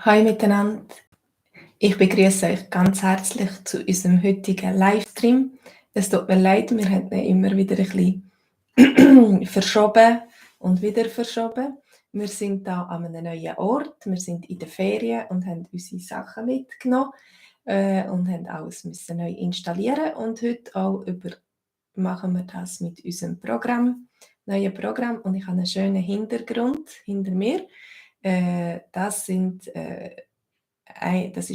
Hallo miteinander. Ich begrüße euch ganz herzlich zu unserem heutigen Livestream. Es tut mir leid, wir haben ihn immer wieder ein bisschen verschoben und wieder verschoben. Wir sind da an einem neuen Ort, wir sind in den Ferien und haben unsere Sachen mitgenommen und haben alles müssen neu installieren. Und heute auch machen wir das mit unserem neuen Programm. Und ich habe einen schönen Hintergrund hinter mir. Das ist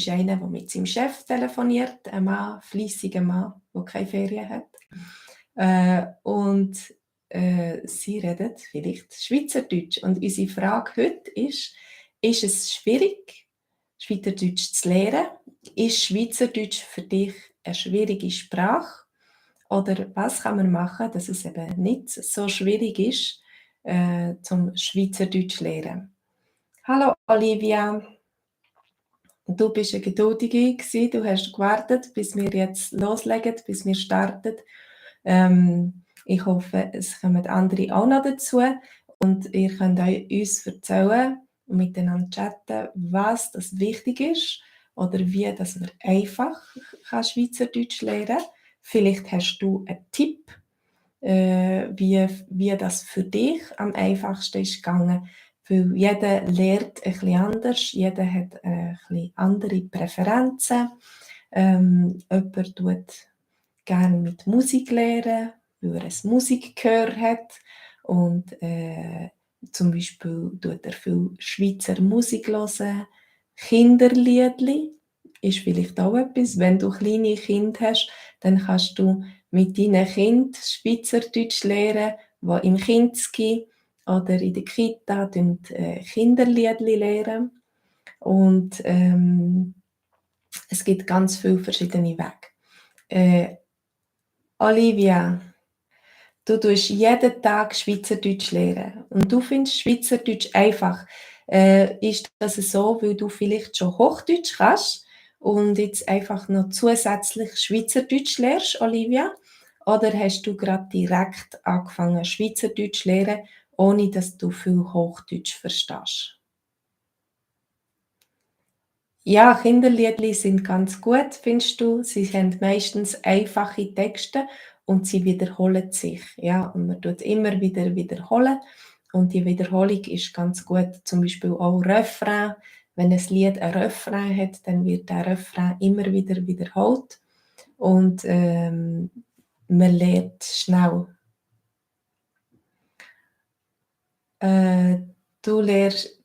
einer, der mit seinem Chef telefoniert, ein Mann, fleissiger Mann, der keine Ferien hat. Sie reden vielleicht Schweizerdeutsch. Und unsere Frage heute ist es schwierig, Schweizerdeutsch zu lernen? Ist Schweizerdeutsch für dich eine schwierige Sprache? Oder was kann man machen, dass es eben nicht so schwierig ist, zum Schweizerdeutsch zu lernen? Hallo Olivia. Du bist eine Geduldige gewesen. Du hast gewartet, bis wir jetzt loslegen, bis wir starten. Ich hoffe, es kommen andere auch noch dazu und ihr könnt uns erzählen und miteinander chatten, was das wichtig ist oder wie dass man einfach Schweizerdeutsch lernen kann. Vielleicht hast du einen Tipp, wie das für dich am einfachsten ist gegangen. Weil jeder lernt ein bisschen anders, jeder hat ein bisschen andere Präferenzen. Jemand tut gerne mit Musik lernen, weil er ein Musikgehör hat und zum Beispiel tut er viel Schweizer Musik hören. Kinderliedli ist vielleicht auch etwas. Wenn du kleine Kinder hast, dann kannst du mit deinen Kindern Schweizerdeutsch lernen, die im Kinski oder in der Kita Kinderliedli lernen. Und es gibt ganz viele verschiedene Wege. Olivia, du tust jeden Tag Schweizerdeutsch lernen und du findest Schweizerdeutsch einfach. Ist das so, weil du vielleicht schon Hochdeutsch kannst und jetzt einfach noch zusätzlich Schweizerdeutsch lernst, Olivia? Oder hast du gerade direkt angefangen Schweizerdeutsch zu lernen, ohne dass du viel Hochdeutsch verstehst? Ja, Kinderliedli sind ganz gut, findest du. Sie haben meistens einfache Texte und sie wiederholen sich. Ja, und man tut immer wieder wiederholen. Und die Wiederholung ist ganz gut. Zum Beispiel auch Refrain. Wenn ein Lied ein Refrain hat, dann wird der Refrain immer wieder wiederholt. Und man lernt schnell. Äh, du redest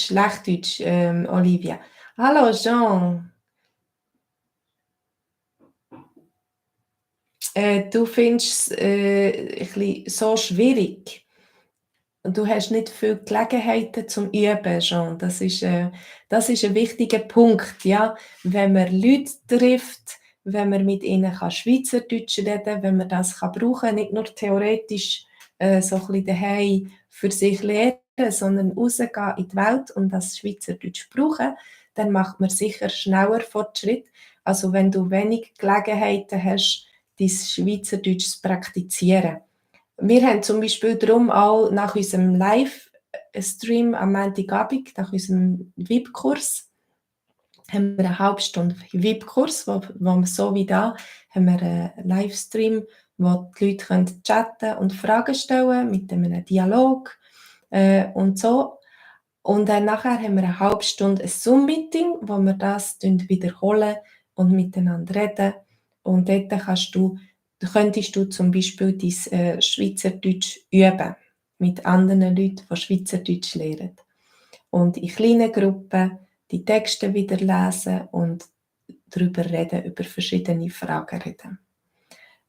schlecht Deutsch, Olivia. Hallo Jean. Du findest es ein bisschen so schwierig. Und du hast nicht viele Gelegenheiten zum Üben schon. Das ist ein wichtiger Punkt, ja. Wenn man Leute trifft, wenn man mit ihnen Schweizerdeutsch reden kann, wenn man das brauchen kann, nicht nur theoretisch so ein bisschen daheim für sich lernen, sondern rausgehen in die Welt und das Schweizerdeutsch brauchen, dann macht man sicher schneller Fortschritt. Also wenn du wenig Gelegenheiten hast, dein Schweizerdeutsch zu praktizieren. Wir haben zum Beispiel darum auch nach unserem Livestream am Montagabend, nach unserem VIP-Kurs, haben wir eine halbe Stunde VIP-Kurs, wo wir so wie da, haben wir einen Livestream, wo die Leute können chatten und Fragen stellen mit einem Dialog und so. Und dann nachher haben wir eine halbe Stunde ein Zoom-Meeting, wo wir das wiederholen und miteinander reden. Und dort könntest du zum Beispiel dein Schweizerdeutsch üben mit anderen Leuten, die Schweizerdeutsch lernen. Und in kleinen Gruppen die Texte wieder lesen und darüber reden, über verschiedene Fragen reden.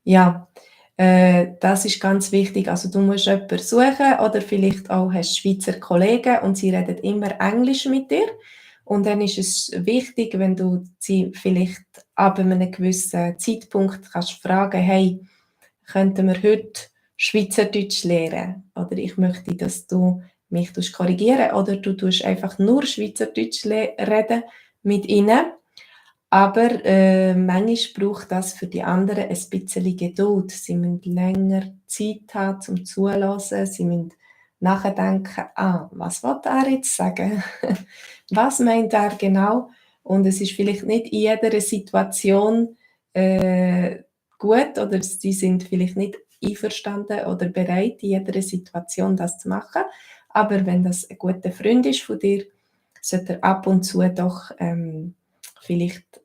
Ja, das ist ganz wichtig. Also du musst jemanden suchen oder vielleicht auch hast Schweizer Kollegen und sie reden immer Englisch mit dir. Und dann ist es wichtig, wenn du sie vielleicht ab einem gewissen Zeitpunkt kannst fragen, hey, könnten wir heute Schweizerdeutsch lernen? Oder ich möchte, dass du mich korrigieren oder du tust einfach nur Schweizerdeutsch reden mit ihnen. Aber manchmal braucht das für die anderen ein bisschen Geduld. Sie müssen länger Zeit haben zum Zuhören. Sie müssen nachdenken, was will er jetzt sagen? Was meint er genau? Und es ist vielleicht nicht in jeder Situation gut oder sie sind vielleicht nicht einverstanden oder bereit, in jeder Situation das zu machen. Aber wenn das ein guter Freund ist von dir, sollte er ab und zu doch vielleicht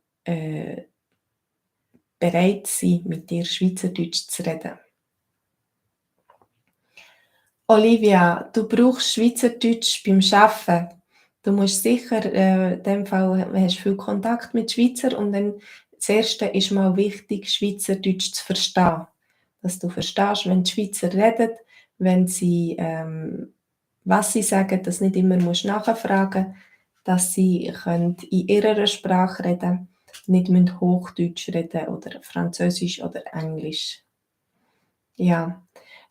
bereit sein, mit dir Schweizerdeutsch zu reden. Olivia, du brauchst Schweizerdeutsch beim Arbeiten. Du musst sicher, in dem Fall hast du viel Kontakt mit Schweizer und dann das Erste ist mal wichtig, Schweizerdeutsch zu verstehen. Dass du verstehst, wenn die Schweizer reden, wenn sie, was sie sagen, dass nicht immer musst nachfragen, dass sie können in ihrer Sprache reden, nicht müssen Hochdeutsch reden oder Französisch oder Englisch. Ja.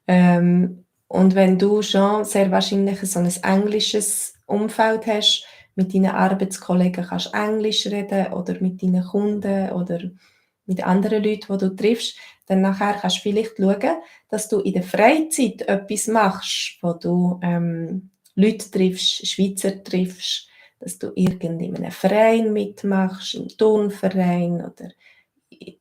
Und wenn du schon sehr wahrscheinlich so ein englisches Umfeld hast, mit deinen Arbeitskollegen kannst Englisch reden oder mit deinen Kunden oder mit anderen Leuten, die du triffst, dann nachher kannst du vielleicht schauen, dass du in der Freizeit etwas machst, wo du Leute triffst, Schweizer triffst, dass du irgendwie in einem Verein mitmachst, im Turnverein oder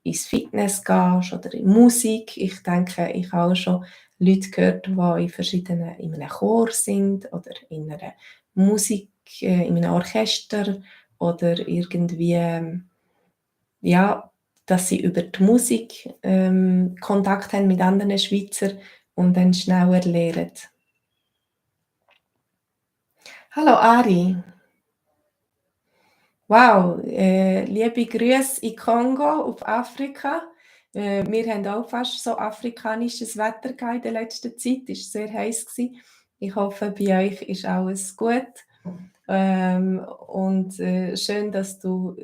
ins Fitness gehst oder in Musik. Ich denke, ich habe auch schon Leute gehört, die in einem Chor sind oder in einer Musik, in einem Orchester oder irgendwie, ja, dass sie über die Musik Kontakt haben mit anderen Schweizer und dann schneller lernen. Hallo Ari. Wow, liebe Grüße in Kongo, auf Afrika. Wir haben auch fast so afrikanisches Wetter gehabt in der letzten Zeit. Es war sehr heiß gewesen. Ich hoffe, bei euch ist alles gut. Und schön, dass du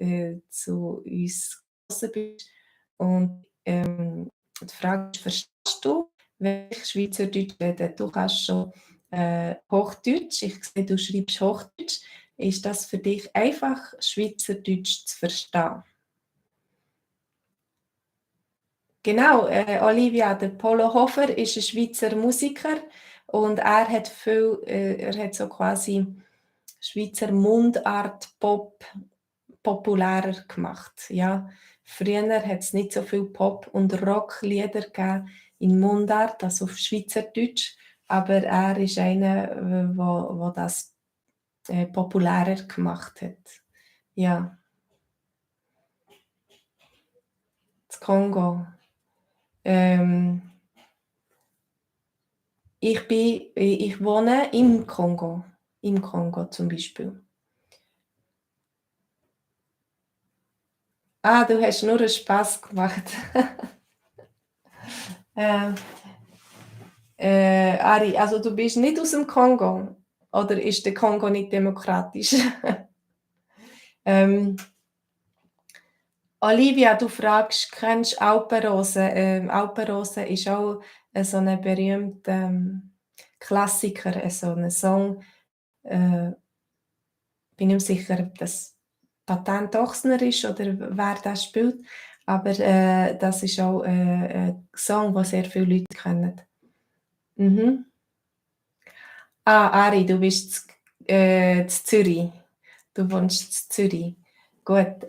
zu uns gekommen bist. Und die Frage ist, verstehst du, wenn ich Schweizerdeutsch rede? Du kannst schon Hochdeutsch. Ich sehe, du schreibst Hochdeutsch. Ist das für dich einfach, Schweizerdeutsch zu verstehen? Genau, Olivia, der Polo Hofer ist ein Schweizer Musiker und er hat er hat so quasi Schweizer Mundart Pop populärer gemacht. Ja, früher hat es nicht so viel Pop- und Rocklieder gegeben in Mundart, also auf Schweizerdeutsch, aber er ist einer, wo das populärer gemacht hat. Ja, das Kongo. Ähm, ich wohne im Kongo zum Beispiel. Du hast nur einen Spaß gemacht. äh, Ari, also du bist nicht aus dem Kongo oder ist der Kongo nicht demokratisch? ähm, Olivia, du fragst, kennst du Alpenrose? Alpenrose ist auch so ein berühmter Klassiker, so ein Song. Bin nicht sicher, ob das Patent Ochsner ist oder wer das spielt, aber das ist auch ein Song, den sehr viele Leute kennen. Mhm. Ari, du bist in Zürich. Du wohnst in Zürich. Gut.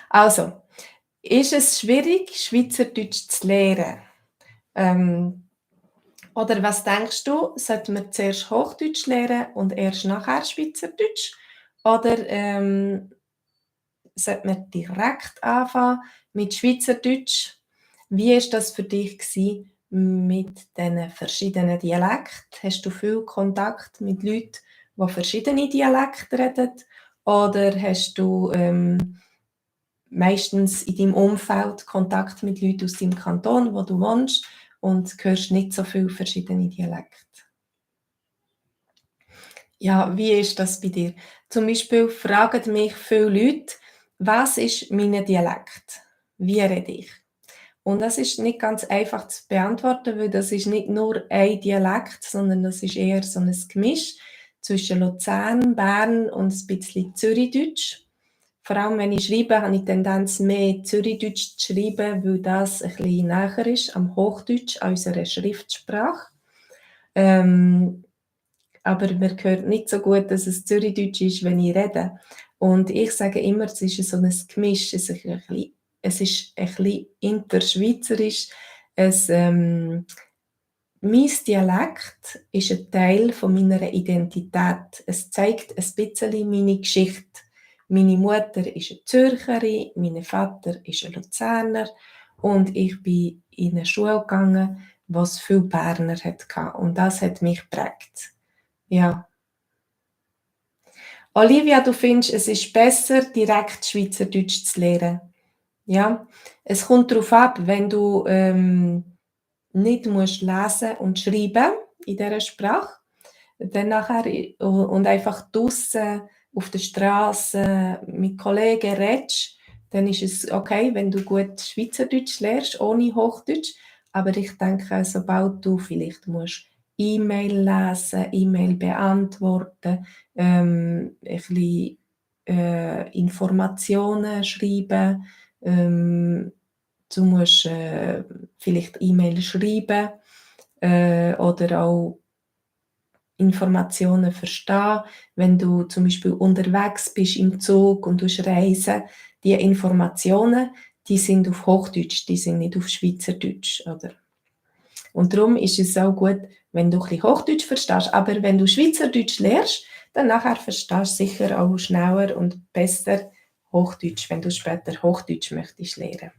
Also, ist es schwierig, Schweizerdeutsch zu lernen? Oder was denkst du, sollte man zuerst Hochdeutsch lernen und erst nachher Schweizerdeutsch? Oder sollte man direkt anfangen mit Schweizerdeutsch? Wie war das für dich gewesen mit diesen verschiedenen Dialekten? Hast du viel Kontakt mit Leuten, die verschiedene Dialekte reden? Oder hast du meistens in deinem Umfeld Kontakt mit Leuten aus deinem Kanton, wo du wohnst und hörst nicht so viele verschiedene Dialekte? Ja, wie ist das bei dir? Zum Beispiel fragen mich viele Leute, was ist mein Dialekt? Wie rede ich? Und das ist nicht ganz einfach zu beantworten, weil das ist nicht nur ein Dialekt, sondern das ist eher so ein Gemisch zwischen Luzern, Bern und ein bisschen Zürichdeutsch. vor allem wenn ich schreibe, habe ich Tendenz, mehr Zürichdeutsch zu schreiben, weil das ein bisschen näher ist am Hochdeutsch, an unserer Schriftsprache. Ähm, aber man hört nicht so gut, dass es Zürichdeutsch ist, wenn ich rede. Und ich sage immer, es ist so ein Gemisch, es ist ein bisschen interschweizerisch. Mein Dialekt ist ein Teil von meiner Identität. Es zeigt ein bisschen meine Geschichte. Meine Mutter ist eine Zürcherin, mein Vater ist ein Luzerner und ich bin in eine Schule gegangen, wo es viele Berner hatte. Und das hat mich geprägt. Ja. Olivia, du findest, es ist besser, direkt Schweizerdeutsch zu lernen. Ja, es kommt darauf ab, wenn du nicht musst lesen und schreiben in dieser Sprache, dann nachher und einfach draussen auf der Straße mit Kollegen redest, dann ist es okay, wenn du gut Schweizerdeutsch lernst, ohne Hochdeutsch. Aber ich denke, sobald du vielleicht musst E-Mail lesen, E-Mail beantworten, ein bisschen Informationen schreiben, du musst vielleicht E-Mail schreiben oder auch Informationen verstehen. Wenn du zum Beispiel unterwegs bist im Zug und du reisen, die Informationen, die sind auf Hochdeutsch, die sind nicht auf Schweizerdeutsch, oder? Und darum ist es auch gut, wenn du ein bisschen Hochdeutsch verstehst. Aber wenn du Schweizerdeutsch lernst, dann nachher verstehst du sicher auch schneller und besser Hochdeutsch, wenn du später Hochdeutsch möchtest lernen.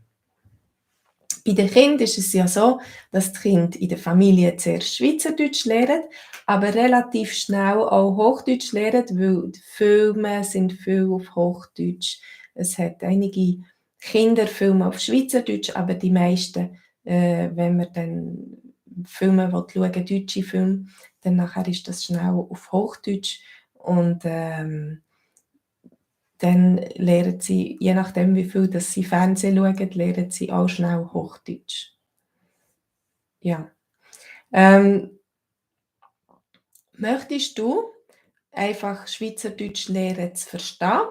Bei den Kindern ist es ja so, dass die Kinder in der Familie zuerst Schweizerdeutsch lernen, aber relativ schnell auch Hochdeutsch lernen, weil die Filme sind viel auf Hochdeutsch. Es hat einige Kinderfilme auf Schweizerdeutsch, aber die meisten, wenn man dann Filme schauen, deutsche Filme, dann nachher ist das schnell auf Hochdeutsch und dann lernen sie, je nachdem wie viel dass sie Fernsehen schauen, lernen sie auch schnell Hochdeutsch. Ja. Ähm, möchtest du einfach Schweizerdeutsch lernen zu verstehen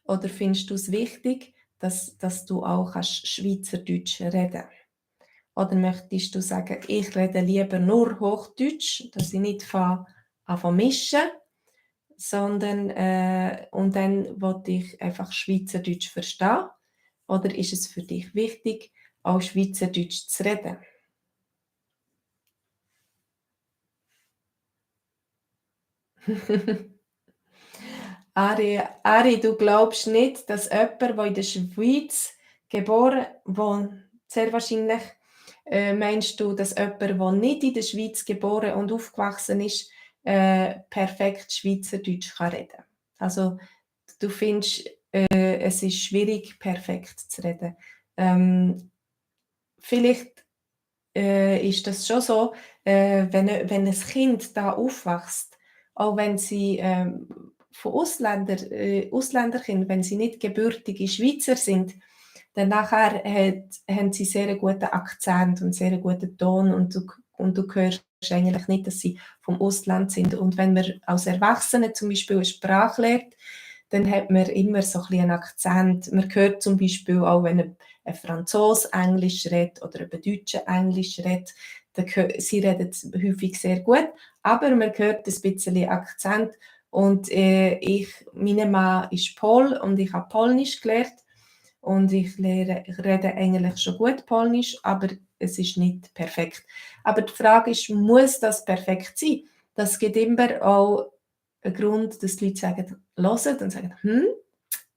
oder findest du es wichtig, dass du auch kannst Schweizerdeutsch reden? Oder möchtest du sagen, ich rede lieber nur Hochdeutsch, dass ich nicht anfange mischen, sondern und dann wollte ich einfach Schweizerdeutsch verstehen? Oder ist es für dich wichtig, auch Schweizerdeutsch zu reden? Ari, du glaubst nicht, dass jemand, der in der Schweiz geboren wo sehr wahrscheinlich meinst du, dass jemand, der nicht in der Schweiz geboren und aufgewachsen ist, perfekt Schweizerdeutsch kann reden? Also du findest, es ist schwierig, perfekt zu reden. Vielleicht ist das schon so, wenn ein Kind da aufwächst, auch wenn sie von Ausländerkind, wenn sie nicht gebürtige Schweizer sind, dann nachher haben sie sehr einen guten Akzent und sehr einen guten Ton und du hörst eigentlich nicht, dass sie vom Ausland sind. Und wenn man als Erwachsene zum Beispiel eine Sprache lernt, dann hat man immer so ein bisschen einen Akzent. Man hört zum Beispiel auch, wenn ein Franzose Englisch redet oder ein Deutscher Englisch redet, sie reden häufig sehr gut, aber man hört ein bisschen Akzent. Und meine Mann ist Pol und ich habe Polnisch gelernt und ich rede eigentlich schon gut Polnisch, aber es ist nicht perfekt. Aber die Frage ist, muss das perfekt sein? Das gibt immer auch einen Grund, dass die Leute hören und sagen,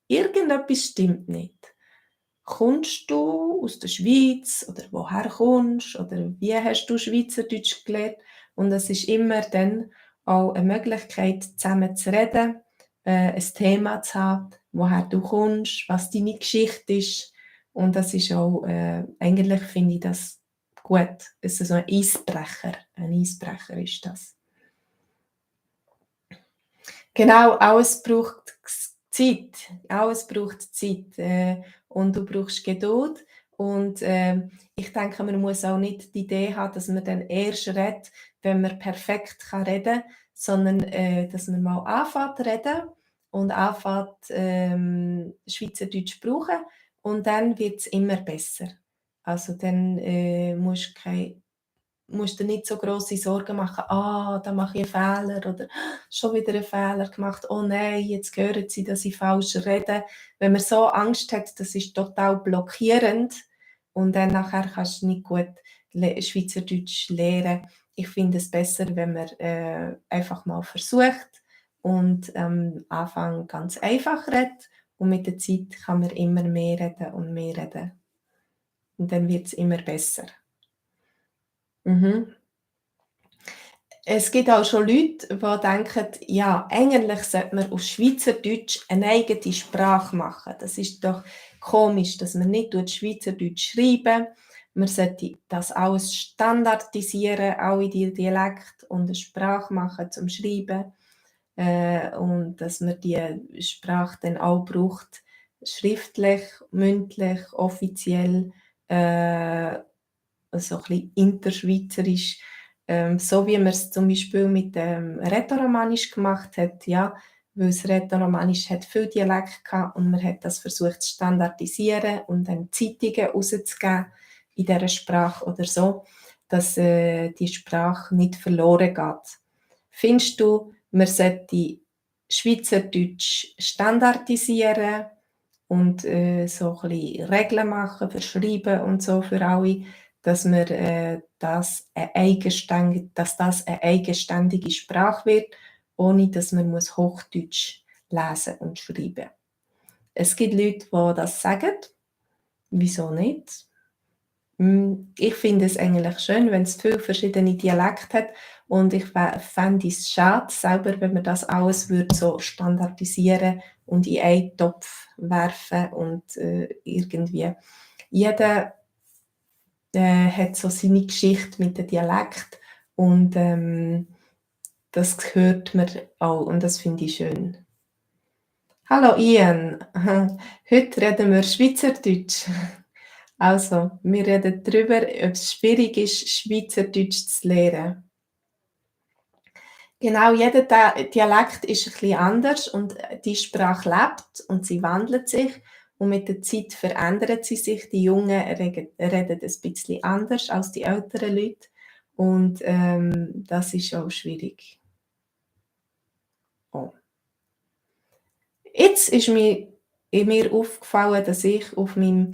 irgendetwas stimmt nicht. Kommst du aus der Schweiz oder woher kommst oder wie hast du Schweizerdeutsch gelernt? Und es ist immer dann auch eine Möglichkeit, zusammen zu reden, ein Thema zu haben, woher du kommst, was deine Geschichte ist. Und das ist auch, eigentlich finde ich das gut. Es ist so ein Eisbrecher. Ein Eisbrecher ist das. Genau, alles braucht Zeit. Alles braucht Zeit. Und du brauchst Geduld. Und ich denke, man muss auch nicht die Idee haben, dass man dann erst redet, wenn man perfekt reden kann, sondern dass man mal anfängt zu reden und anfängt, Schweizerdeutsch zu brauchen und dann wird es immer besser. Also, dann, musst dir nicht so grosse Sorgen machen: „Ah, da mache ich einen Fehler“ oder «Schon wieder einen Fehler gemacht. Oh nein, jetzt hören sie, dass ich falsch rede.“ Wenn man so Angst hat, das ist total blockierend und dann nachher kannst du nicht gut Schweizerdeutsch lernen. Ich finde es besser, wenn man, einfach mal versucht und am Anfang ganz einfach redet und mit der Zeit kann man immer mehr reden und mehr reden und dann wird es immer besser. Mhm. Es gibt auch schon Leute, die denken: „Ja, eigentlich sollte man auf Schweizerdeutsch eine eigene Sprache machen. Das ist doch komisch, dass man nicht Schweizerdeutsch schreiben. Man sollte das alles standardisieren, alle die Dialekte und eine Sprache machen zum Schreiben, und dass man die Sprache dann auch braucht, schriftlich, mündlich, offiziell, äh, so ein bisschen interschweizerisch, so wie man es zum Beispiel mit dem Rätoromanisch gemacht hat, ja. Weil das Rätoromanisch hat viel Dialekt gehabt und man hat das versucht zu standardisieren und dann Zeitungen rauszugeben in dieser Sprache oder so, dass, die Sprache nicht verloren geht. Findest du, man sollte Schweizerdeutsch standardisieren und, so ein bisschen Regeln machen für Schreiben und so für alle, dass wir, dass das eine eigenständige Sprache wird, ohne dass man muss Hochdeutsch lesen und schreiben. Es gibt Leute, die das sagen. Wieso nicht? Ich finde es eigentlich schön, wenn es viele verschiedene Dialekte hat und ich fände es schade selber, wenn man das alles würde so standardisieren und in einen Topf werfen und, irgendwie jeder, hat so seine Geschichte mit dem Dialekt und, das hört man auch und das finde ich schön. Hallo Ian, heute reden wir Schweizerdeutsch. Also, wir reden darüber, ob es schwierig ist, Schweizerdeutsch zu lernen. Genau, jeder Dialekt ist ein bisschen anders und, die Sprache lebt und sie wandelt sich und mit der Zeit verändert sie sich. Die Jungen reden ein bisschen anders als die älteren Leute und, das ist auch schwierig. Oh. Jetzt ist mir aufgefallen, dass ich auf meinem,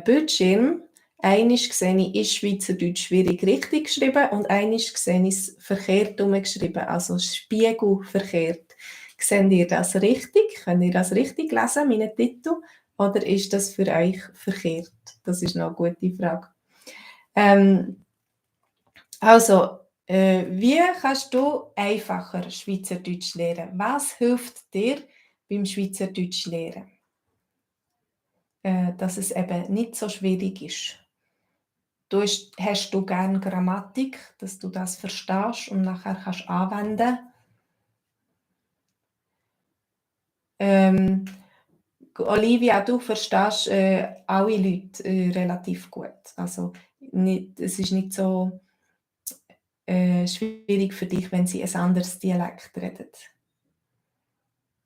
Bildschirm einmal sehe ich, ist Schweizerdeutsch schwierig richtig geschrieben und einmal sehe ich es verkehrt geschrieben, also spiegelverkehrt. Seht ihr das richtig? Könnt ihr das richtig lesen, meinen Titel, oder ist das für euch verkehrt? Das ist noch 'ne gute Frage. Ähm, also, wie kannst du einfacher Schweizerdeutsch lernen? Was hilft dir beim Schweizerdeutsch lernen? Dass es eben nicht so schwierig ist. Hast du gern Grammatik, dass du das verstehst und nachher kannst anwenden? Ähm, Olivia, du verstehst, alle Leute, relativ gut. Also, es ist nicht so, schwierig für dich, wenn sie ein anderes Dialekt reden.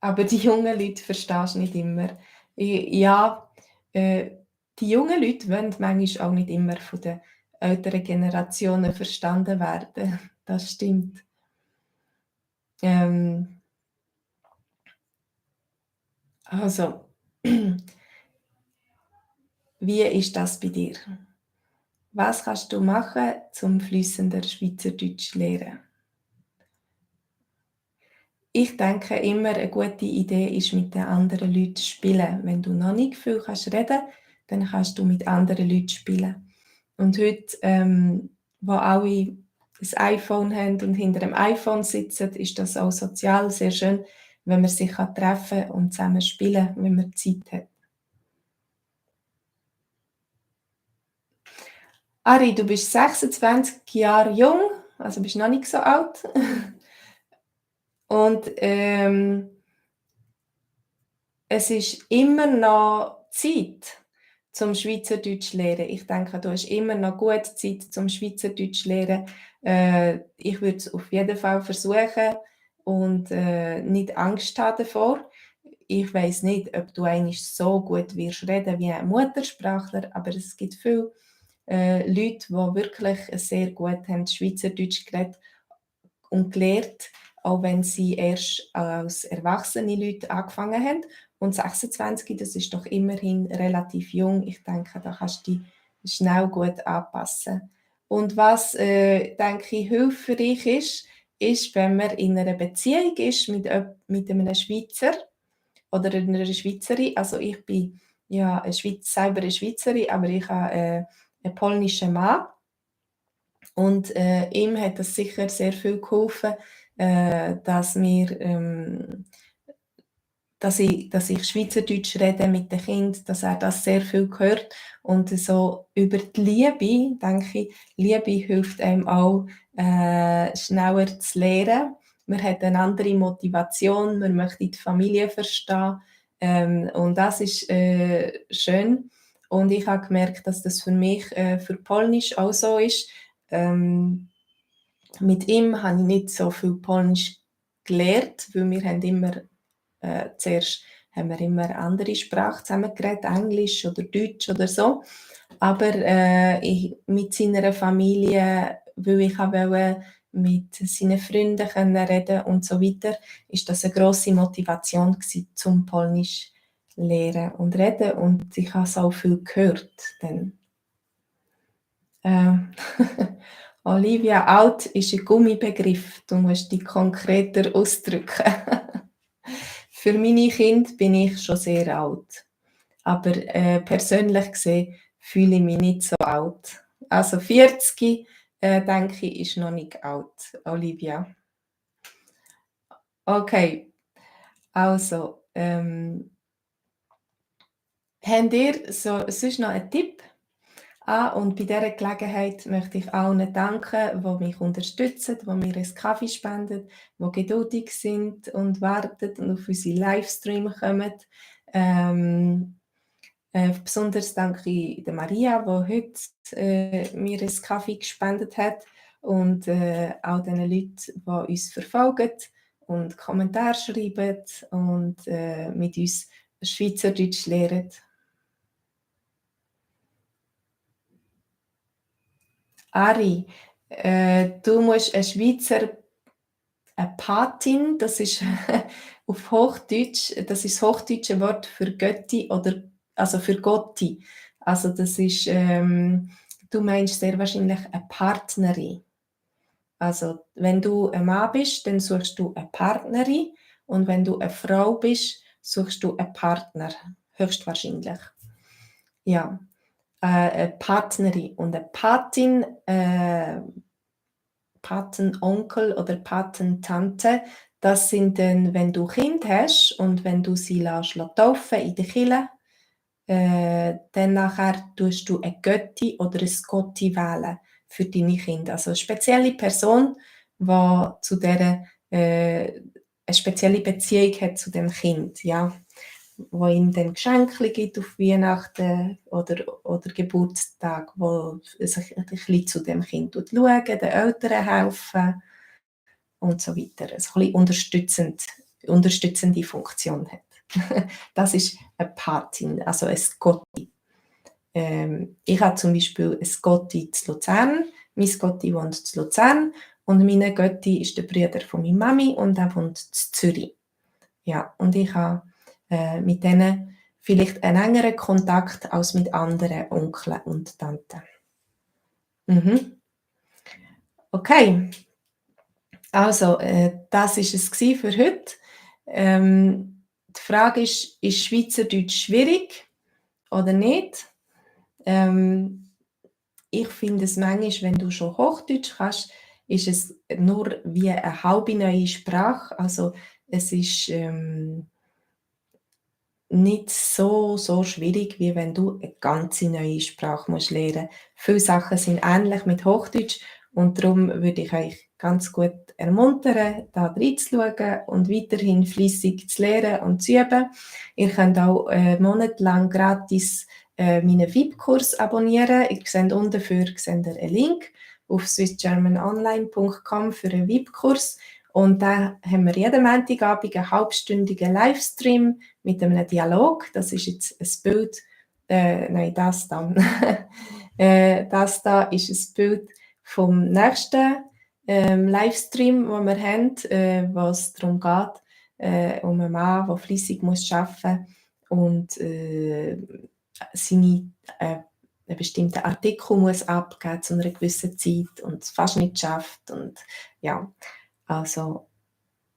Aber die jungen Leute verstehst du nicht immer. Ja, äh, die jungen Leute wollen manchmal auch nicht immer von den älteren Generationen verstanden werden. Das stimmt. Ähm, also, wie ist das bei dir? Was kannst du machen, zum fließender Schweizerdeutsch zu lernen? Ich denke immer, eine gute Idee ist, mit den anderen Leuten zu spielen. Wenn du noch nicht viel kannst reden, dann kannst du mit anderen Leuten spielen. Und heute, wo alle ein iPhone haben und hinter dem iPhone sitzen, ist das auch sozial sehr schön, wenn man sich treffen kann und zusammen spielen, wenn man Zeit hat. Ari, du bist 26 Jahre jung, also bist noch nicht so alt. Und, es ist immer noch Zeit zum Schweizerdeutsch lernen. Ich denke, du hast immer noch gut Zeit zum Schweizerdeutsch lernen. Ich würde es auf jeden Fall versuchen. und, nicht Angst haben davor. Ich weiss nicht, ob du einmal so gut wirst reden wie ein Muttersprachler, aber es gibt viele, Leute, die wirklich sehr gut haben Schweizerdeutsch geredet und gelernt, auch wenn sie erst als erwachsene Leute angefangen haben. Und 26, das ist doch immerhin relativ jung. Ich denke, da kannst du dich schnell gut anpassen. Und was, denke ich, hilfreich ist, wenn man in einer Beziehung ist mit einem Schweizer oder einer Schweizerin. Also ich bin ja selber eine Schweizerin, aber ich habe einen polnischen Mann. Und ihm hat das sicher sehr viel geholfen, dass ich Schweizerdeutsch rede mit den Kindern, dass er das sehr viel hört. Und so über die Liebe, denke ich, Liebe hilft einem auch, schneller zu lernen. Man hat eine andere Motivation, man möchte die Familie verstehen, und das ist, schön. Und ich habe gemerkt, dass das für mich, für Polnisch auch so ist. Ähm, mit ihm habe ich nicht so viel Polnisch gelernt, weil wir haben immer zuerst haben wir immer andere Sprachen zusammen geredet, Englisch oder Deutsch oder so. Aber mit seiner Familie, weil ich auch wollte mit seinen Freunden können reden und so weiter, ist das eine grosse Motivation gewesen, zum Polnisch lernen und reden. Und ich habe es auch viel gehört. Dann. Ähm, Olivia, alt ist ein Gummibegriff. Du musst dich konkreter ausdrücken. Für meine Kinder bin ich schon sehr alt. Aber persönlich gesehen fühle ich mich nicht so alt. Also 40, denke ich, ist noch nicht alt, Olivia. Okay, also, habt ihr sonst noch einen Tipp? Und bei dieser Gelegenheit möchte ich allen danken, die mich unterstützen, die mir einen Kaffee spenden, die geduldig sind und warten und auf unsere Livestream kommen. Besonders danke ich der Maria, die heute mir einen Kaffee gespendet hat und all den Leuten, die uns verfolgen und Kommentare schreiben und mit uns Schweizerdeutsch lernen. Ari, du musst eine Patin, das ist auf Hochdeutsch, das ist das hochdeutsche Wort für Götti oder also für Gotti. Also das ist, du meinst sehr wahrscheinlich eine Partnerin. Also wenn du ein Mann bist, dann suchst du eine Partnerin und wenn du eine Frau bist, suchst du einen Partner, höchstwahrscheinlich. Ja, eine Partnerin und eine Patin, Patenonkel oder Patentante, das sind dann, wenn du Kind hast und wenn du sie taufen in der Kirche, dann nachher tust du eine Götti oder ein Gotti wählen für deine Kinder. Also eine spezielle Person, die zu der eine spezielle Beziehung hat zu dem Kind, ja, wo ihm dann Geschenke gibt auf Weihnachten oder Geburtstag, wo sich ein bisschen zu dem Kind schauen, den Eltern helfen und so weiter. Also ein bisschen unterstützende Funktion hat. Das ist eine Patin, also ein Gotti. Ich habe zum Beispiel ein Gotti zu Luzern. Mein Gotti wohnt zu Luzern und meine Götti ist der Bruder von meiner Mami und er wohnt zu Zürich. Ja, und ich habe mit denen vielleicht einen engeren Kontakt als mit anderen Onkeln und Tanten. Mhm. Okay, also das ist es für heute. Die Frage ist Schweizerdeutsch schwierig oder nicht? Ich finde es manchmal, wenn du schon Hochdeutsch kannst, ist es nur wie eine halbe neue Sprache. Also es ist nicht so schwierig, wie wenn du eine ganze neue Sprache musst lernen. Viele Sachen sind ähnlich mit Hochdeutsch und darum würde ich euch ganz gut ermuntern, da reinzuschauen und weiterhin fleissig zu lernen und zu üben. Ihr könnt auch monatelang gratis meinen VIP-Kurs abonnieren. Ihr seht unten einen Link auf swissgermanonline.com für einen VIP-Kurs Und da haben wir jeden Montagabend einen halbstündigen Livestream mit einem Dialog. Das ist jetzt ein Bild, nein, das da. Das da ist ein Bild vom nächsten Livestream, den wir haben, wo es darum geht, um einen Mann, der fleissig muss arbeiten und seine einen bestimmten Artikel muss abgeben zu einer gewissen Zeit und es fast nicht schafft. Und ja, also,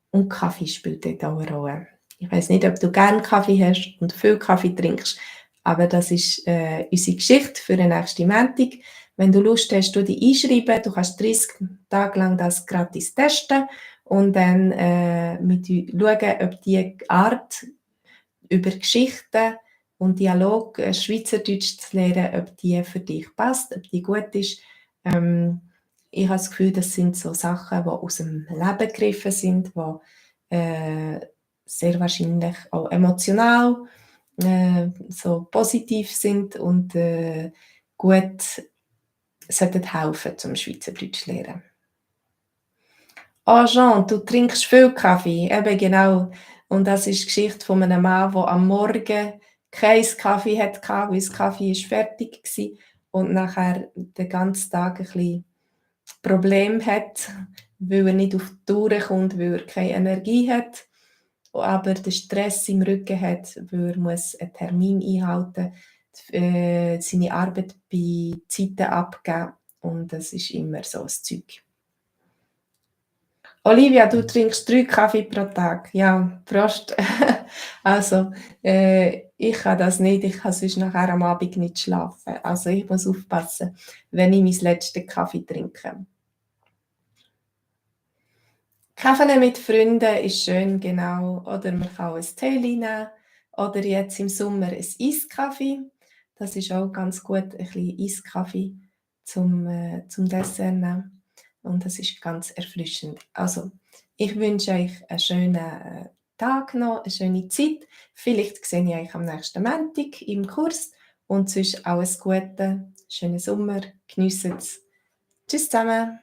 und Kaffee spielt dort auch eine Rolle. Ich weiß nicht, ob du gerne Kaffee hast und viel Kaffee trinkst, aber das ist unsere Geschichte für den nächsten Montag. Wenn du Lust hast, du dich einschreiben. Du kannst 30 Tage lang das gratis testen und dann mit uns schauen, ob die Art über Geschichten und Dialog Schweizerdeutsch zu lernen, ob die für dich passt, ob die gut ist. Ich habe das Gefühl, das sind so Sachen, die aus dem Leben gegriffen sind, die sehr wahrscheinlich auch emotional so positiv sind und gut sollten helfen zum Schweizerdeutsch lernen. Oh Jean, du trinkst viel Kaffee, eben genau. Und das ist die Geschichte von einem Mann, der am Morgen keinen Kaffee hatte, weil das Kaffee ist fertig war und nachher den ganzen Tag ein bisschen Probleme hat, weil er nicht auf die Touren kommt, weil er keine Energie hat, aber den Stress im Rücken hat, weil er muss einen Termin einhalten muss, seine Arbeit bei Zeiten abgeben und das ist immer so ein Zeug. Olivia, du trinkst 3 Kaffee pro Tag. Ja, Prost. Also, ich kann das nicht. Ich kann sonst nachher am Abend nicht schlafen. Also, ich muss aufpassen, wenn ich meinen letzten Kaffee trinke. Kaffee mit Freunden ist schön, genau. Oder man kann auch ein Tee nehmen. Oder jetzt im Sommer ein Eiskaffee. Das ist auch ganz gut, ein bisschen Eiskaffee zum Dessert nehmen. Und das ist ganz erfrischend. Also, ich wünsche euch einen schönen Tag noch, eine schöne Zeit. Vielleicht sehe ich euch am nächsten Montag im Kurs. Und sonst alles Gute, schönen Sommer, geniessen es. Tschüss zusammen.